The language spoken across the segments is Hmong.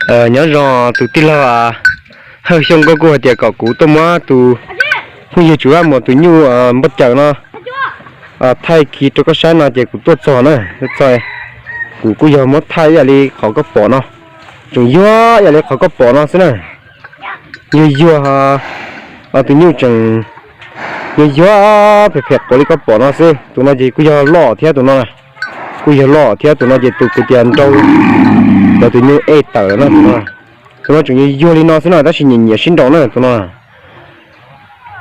Nyob zoo tus tij laug Hawj Xyooj, koj kuj hais tias kom kuv tuaj muab tus phooj ywg Tswv Vaj Muas tus nyuj npoj caws no thaij khi rau koj saib no ces kuv tuaj txog na, txog kuv kuj yog muab thaij ib yam li qhov koj pom no, tseem yuag ib yam li qhov koj pom no xwb na. Yuag yuag, tus nyuj tseem yuag yuag phem phem quav li koj pom no xwb. Tus no ces kuj yog loj thiab tus no, kuj yog loj thiab tus no ces tus kuv tias nrau los tus nyuj ej tawm lawm na tus no. Tus no tseem yuag yuag li no xwb no tab sis nyiam nyiam sib nraus na tus no.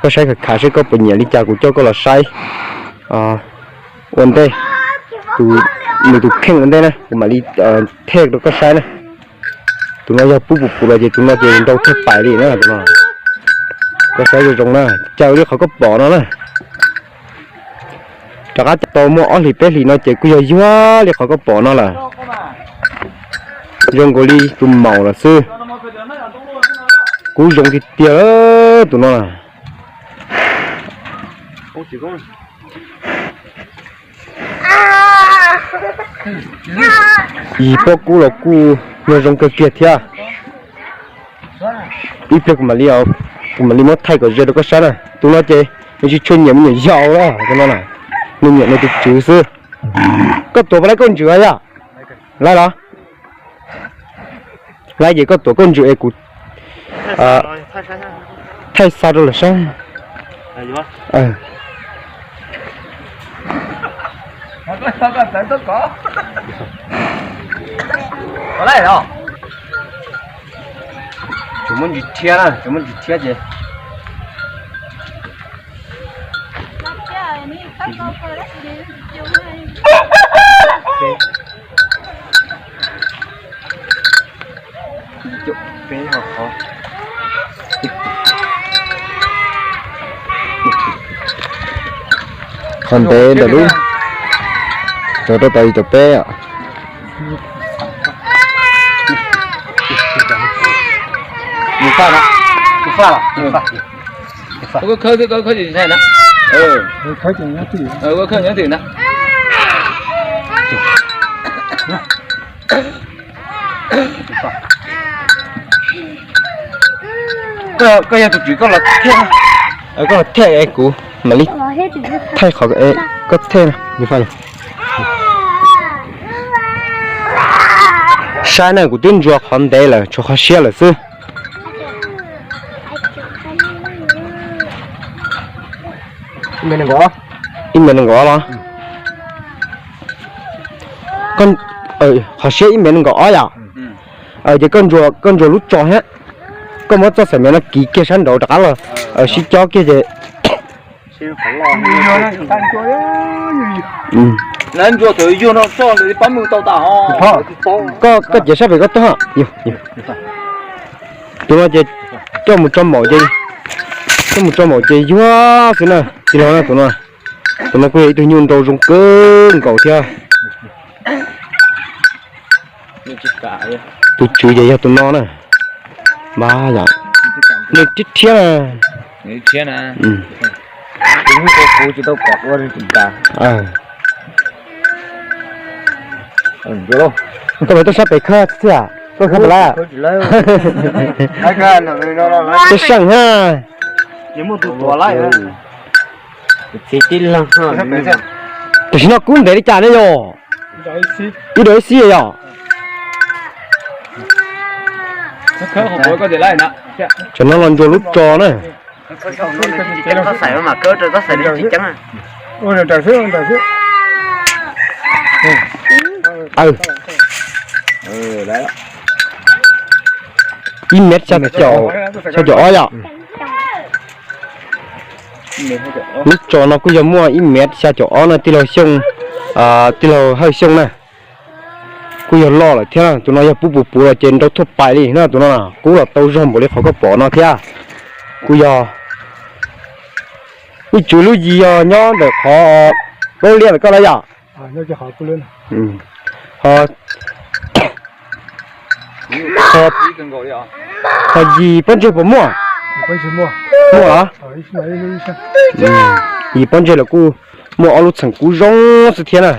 Koj saib khav khav seb koj puas nyiam li cas kuv coj koj los saib ua ntej, nws tus kheej ua ntej na kuv mam li thej rau koj saib na. Tus no yog pub puv puv los ces tus no ces nrau thaj pais li na tus no. Koj saib zoo zoo na, caws li qhov koj pom no na. Rov qab tau muaj ob hlis peb hlis no ces kuj yog yuag li qhov koj pom no lawm. Zoo nkaus li tus maum lawm xwb. Kub zoo tiag tiag tus no na. Yig pob kub los kuj yog zoo kawg kiag thiab. Ib pliag kuv mam li muab thaij kom ze rau koj saib na. Tus no ces nws tsis tshua nyiam me nyuam yaus li tus no na, nws nyiam nws tus tswv xwb. Koj tuav puas laib kauj ntsws yom? Laib los? Laib ces koj tuav kauj ntsws es kuv thaij xa rau lawv saib. Tsuas muab ntsis rhiab na, tsuas muab ntsis rhiab ces Qhov ntev ntawm lub, rau rau tau yim caum peb. Koj yog tus tswv koj los thej, koj los thej es kuv mam li thaij qhov koj thej no. Saib na, kuv twb ntsuas qhov ntev lawm, tshuav qhov siab lawm xwb. Ib mev nees nkaum ob los? Qhov siab ib mev nees nkaum ob yom? Ces koj ntsuas lub tso thiab, koj muab txoj xaim mev no kiv kiag sab nraud rov qab los sib cob kiag ces Koj, koj ciav sab pem koj tuag. Tus no ces coj mus tso maum ces, coj mus tso maum ces yuag xwb na. Tsis los na tus no. Tus no kuj yog ib tug nyuj nrau zoo kawg nkaus thiab. Tus tswv ces yog tus no na. Mas yom, nws rhiab rhiab na. Koj pem tuaj sab pem khawb thiab, koj khawb pem lawm. Peb seem na. Tam sim no kub ntev li cas ne yom? Ib daus ib xib yom? Tam no los ntsuas lub tso na. Ib mev xya caum, xya caum ob yom? Lub tso no kuj yog muaj ib mev xya caum ob na tij laug Xyooj, tij laug Hawj Xyooj na. Kuj yog loj lawm thiab, tus no yog pub puv puv los ces nrau thuaj pais li na tus no, kub los tau zog npaum li qhov koj pom no thiab. Kuj yog ib tswv lub yig yog nyob ntawm qhov lub liaj ntawm koj lawm yom? Ho yig pob ntseg puas muaj? Muaj los? Yig pob ntseg los kuj muaj ob lub txheem kub zoo xwb thiab na.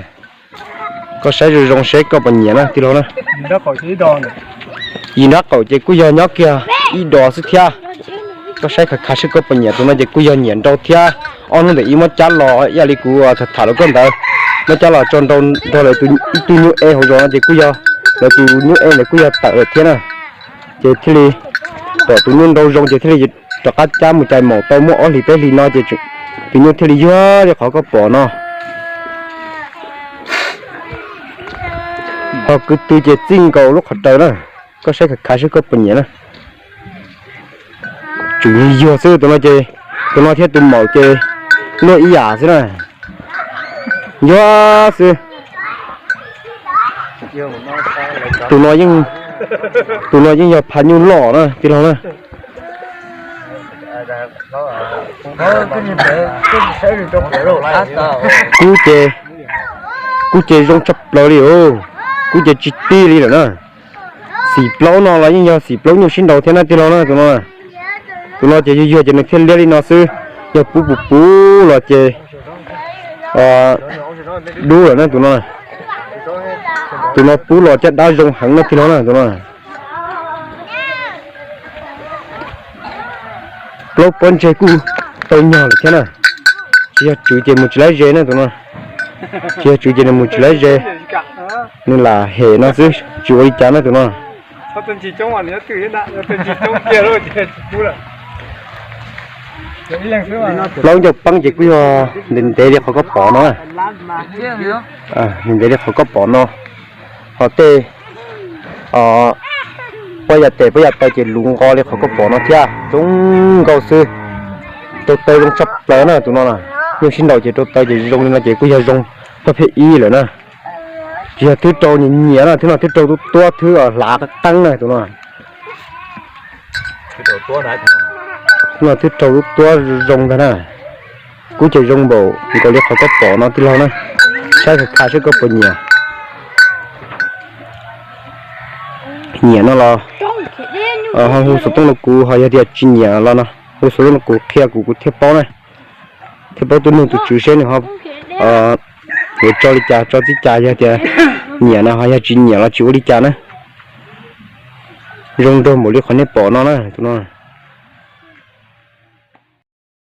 Koj saib zoo zoo seb koj puas nyiam na tij laug na. Yim nrab qaum ces kuj yog nyob kiag ib dos xwb thiab. Koj saib khav khav seb koj puas nyiam. Tus no ces kuj yog nyiam nrau thiab. Ob hnub ntawm ib muab cab los ib yam li kuv tham tham rau koj ntawd, muab cab los tso nrau nrog lawv tus ib tug nyuj e hauv zos no ces kuj yog lawv tus nyuj e ntawd kuj yog tawm lawm thiab na. Ces thiaj li pom tus nyuj nrau zoo ces thiaj li rov qab cab mus cais maum tau muaj ob hlis peb hlis no ces tus nyuj thiaj li yuag li qhov koj pom no. Ho kwv tw ces txij nkaus lub qhov raws na. Koj saib khav khav seb koj puas nyiam na. Tseem yuag xwb tus no ces, tus no thiab tus maum ces luaj ib yam xwb na. Yuag xwb. Tus no yeej, tus no yeej yog phav nyuj loj na tij laug na. Kub ces, kub ces zoo tshaj plaws li os. Kub ces tsis tij li lawm na. Xim plaub no los yeej yog xim plaub nyuj sib nraus thiab na tij laug na tus no. Tus no ces yuag yuag ces nws thiaj liab li no xwb. Yog puv puv puv los ces dub lawm na tus no. Tus no pub los caj dab zoo heev na tij laug na tus no. Plaub pob ntseg kuj tau nyog lawm thiab na. Tsis yog tswv ces mus tsis laib ze na tus no. Tsis yog tswv ces nws mus tsis laib ze. Nws lam hem no xwb tsis ua li cas na tus no. Plaub ncauj peeb ces kuj yog ntev ntev li qhov koj pom no. Ntev ntev li qhov koj pom no. Ho tej pob yam tes pob yam taw ces luv nqo li qhov koj pom no thiab zoo nkauj xwb. Rau taw zoo tshaj plaws na tus no. Nyuj sib nraus ces rau taw ces zoo li no ces kuj yog zoo toj phiaj ib lawm na. Tsis yog thwb rau nyiam nyiam na, thwb no thwb rau tuab tuab thwb hlav qeeb qeeb na tus no. Thwb no thwb rau tuab tuab zoo ntag na. Kub ces zoo npaum nkaus li qhov koj pom no tij laug na. Saib khav khav seb koj puas nyiam. Nyiam no los ho hu xov tooj rau kuv, ho yog tias tsis nyiam los no hu xov tooj rau kuv qhia kuv, kuv thiaj paub na. Thiaj paub tuaj nug tus tswv seb nws ho yuav tso li cas tso txij cas, yog tias nyiam na, ho yog tsis nyiam los tsis ua li cas na. Zoo nraug npaum li qhov nej pom no na tus no.